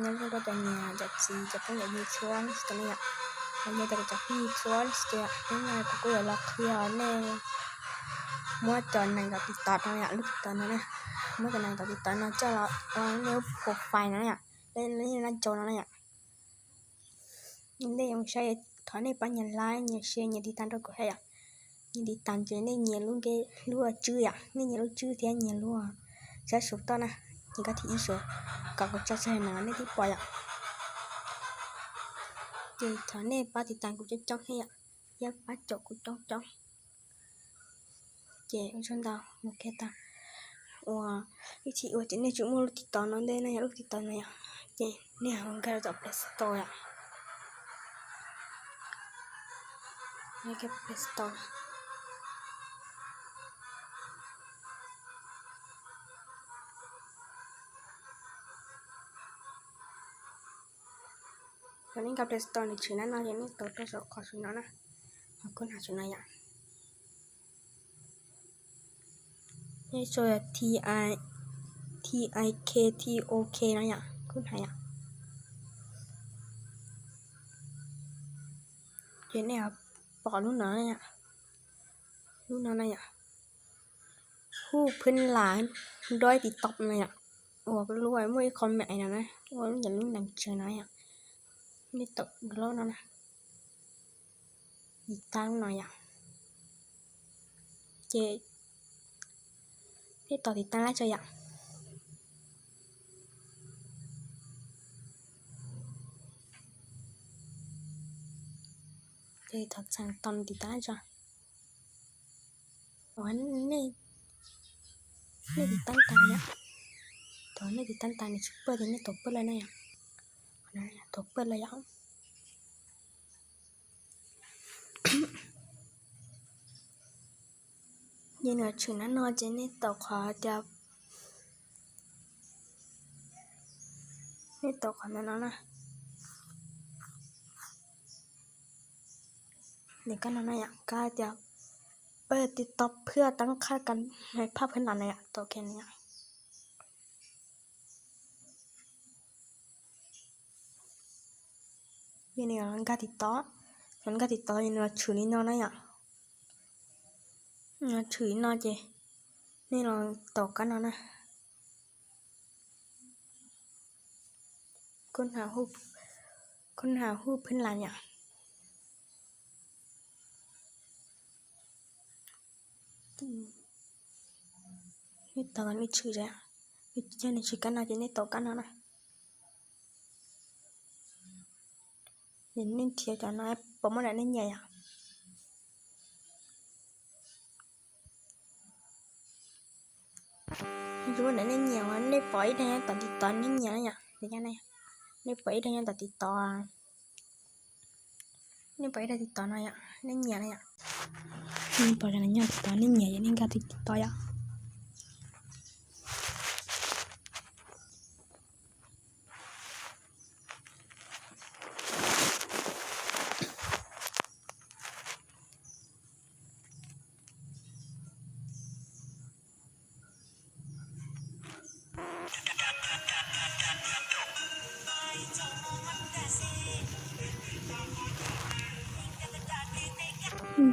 Nyob zoo rau cov niam cov txiv cov phooj ywg txhua leej txhua tus na yom, los yog tias cov phooj ywg txhua leej txhua tus, hnub no kuv kuj yuav los qhia nej muab cov nees nkaum tiv tov no yom, lub tiv tov no na, muab cov nees nkaum tiv tov no coj los ua nej lub profile no na yom, nej lub naj tso no na yom. Nej zoo saib, thov nej pab nyias like, nyias share, nyias tiv tas rau kuv thiab yom. Nyias tiv tas ces nej nyias lub npe, lub tswb yom, nej nyias lub tswb thiab nyias lub sab saum toj na, ces koj thim ib suav kom kuv tso txog hais no nej thiaj pom yom. Ces thov nej pab tiv tas kuv coob coob thiab yom, thiab pab caum kuv coob coob. Ces ua tsaug ntau, mus kiag tau. Ua ib txhis ua ces nej tsuas muaj lub tiv tov no ntej no yom, lub tiv tov no yom, ces nej ho nkag rau tom Play Store yom. Play Store. Yog nej nkag Play Store nws tshwm na no ces nej tau rau saum qhov tshwm no na, ho kuj hnav tshwm no yom. Nej sau T I K T O K no yom, kuj hnav yom. Ces nej pom lub no, lub no na yom, Hu Phwb Las nrog TikTok no yom, uas lub muaj ib qho me no na, ua lub ncov lub nees tsawv no yom, nej tau lub no na, tiv tas lub no yom. Ces nej tos tiv tas lab tso yom. Ces thov txheem tos tiv tas lab tso. Ua nej, nej tiv tas tas yom. Thaum nej tiv tas tas nws tsis pawj ces nej tau pawj lawm na yom. Tau pawj lawm yom. Yog nws tshwm na no ces nej tau qhov tias, nej tau qhov no no na. Nws kab no na yom, kab tias เปิดติดต่อเพื่อตั้งค่าการในภาพพื้นหลัง na yom, tau kiag no yom. Yog nws nkag tiv tov, nws nkag tiv tov yog nws los tshwm li no na yom. Nws los tshwm li no ces nej los tau kab no na. Kuv hnav Hu Phwb Las yom. Nej tau, nej tshwm, yog nej tshwm kab no ces nej tau kab no na. Nej nrhiav cov no puas muaj daim nej nyiam yom. Yog muaj daim nej nyiam, nej pom ib daim nyob tom tiv tov nej nyiam na yom. Nej pom ib daim nyob tom tiv tov, nej pom ib daim tiv tov no yom, nej nyiam na yom. Nej pom cov no nyob tiv tov nej nyiam ces nej nkag tiv tov yom.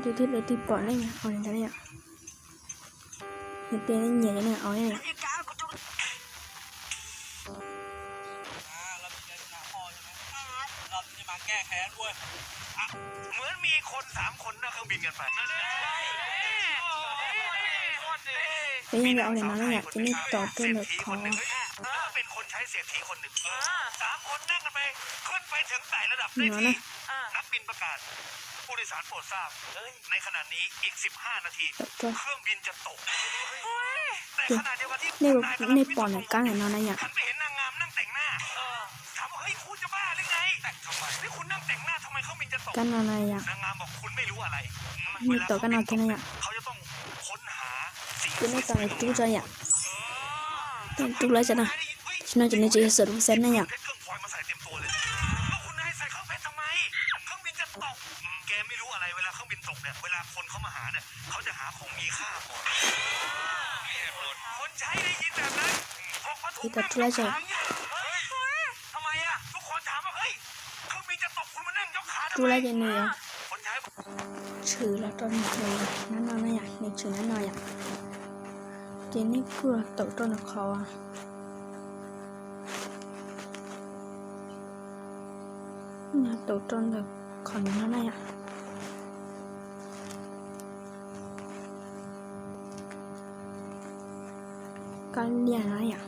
Tus twg, tus twg pom nej ua li ntawd yom. Yog tias nej nyiam cov no ua yom. Peb yeej ua li no na yom, ces nej tos kawg ntawm qhov no na. ในขณะนี้อีกสิบห้านาทีเครื่องบินจะตก แต่ขณะเดียวกันที่ nej pom nws kab ntawm no na yom. ถามว่าเฮ้ยคุณจะบ้าหรือไง แต่งทำไมนี่คุณนั่งแต่งหน้าทำไมเครื่องบินจะตก Kab no na yom. นางงามบอกคุณไม่รู้อะไร Nej tau kab no thiab na yom. เขาจะต้องค้นหาสิ่ง Ces nej tau nws rub tso yom. Tau nws rub lawm tso na. Tam sim no ces nws tseem yog xwm lub xeeb na yom. เพชรเครื่องพลอยมาใส่เต็มตัวเลยแล้วคุณนายใส่เครื่องเพชรทำไมเครื่องบินจะตก แกไม่รู้อะไรเวลาเครื่องบินตกเนี่ยเวลาคนเขามาหาเนี่ยเขาจะหาของมีค่าก่อน คนใช้ได้ยินแบบนั้นออกมาถูก Ces tau rub lawm tso. Tsuj lawm ces nws yuav tshwm los rau nws nab no na yom, nws tshwm nab no yom. Ces nej kuj los taum rau ntawm qhov, taum rau ntawm qhov no na yom. Koj liam no yom.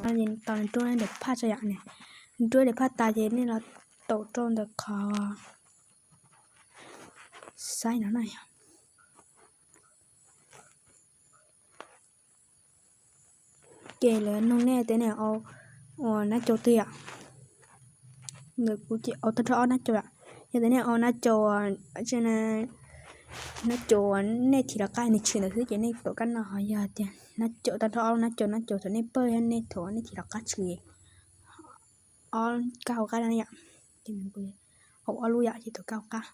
Tos nws ruaj daim phaj tso yom, nws ruaj daim phaj tas ces nej los taum rau ntawm qhov xaib no na yom. Ces lawv nug nej tias nej ua nab cau twg yom. Ntawm kuv ces ua tag nrho ob nab cau yom. Yog tias nej ua nab cau, nab cau nej thim rov qab nws tshwm ntawd xwb ces nej taum kab no, ho yog tias nab cau tag nrho ob lub nab cau, nab cau thaum nej pawj, nej thaum nej thim rov qab tshwm ob kab hauv qab no yom. Ces nws ua ob lub yom, ces taum kab hauv qab.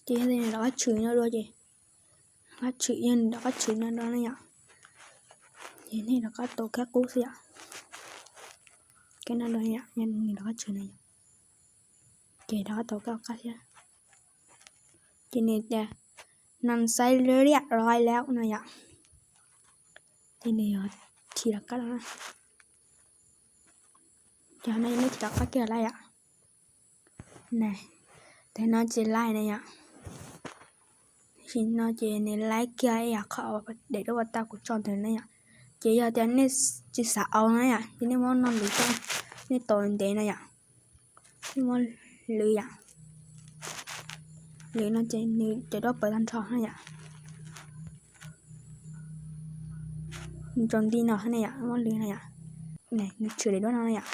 Ces yog tias nws rov qab tshwm no dua ces, rov qab tshwm, yog nws rov qab tshwm no dua na yom, ces nej rov qab taum kab qub xwb yom. Kab no dua yom, yog nws rov qab tshwm no yom, ces rov qab taum kab hauv qab thiab. Ces nws tias none xaib liab rov qab no yom. Ces nws yuav thim rov qab no. Ces nej thim rov qab kiag lawm yom. Tab no ces laib na yom. Tab sis no ces nws laib kiag ib yam qhov daim duab pas tag kuv tso ntawd na yom. Ces yog tias nej tsis xav au na yom, ces nej muab no lwv, nej taum ntev no yom, nej muab lwv yom. Lwv no ces nws cov duab pawv tag nrho na yom. Nws tsaus nti no na yom, muab lwv no yom. Nws tshwm daim duab no na yom.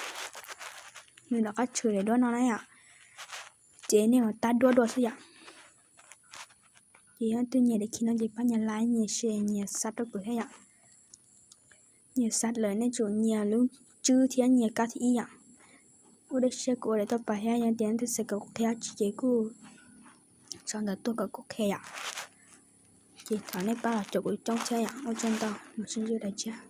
Nws rov qab tshwm daim duab no na yom. Ces nej mus tab duab dua xwb yom. Ces yog twg nyiam daim khiv no ces pab nyias like, nyias share, nyias sub rau kuv thiab yom. Nyias sub lawm nej tsum nyias lub tswb thiab nyias kab thib ib yom. Ua dej siab kuv ua daim toj pas thiab, yog tias nej twb xav kom kuv qhia tsis ces kuj sau ntawv tuaj kom kuv qhia yom. Ces thov nej pab los caum kuv coob thiab yom, ua tsaug ntau, mam sib ntsib daim tshiab.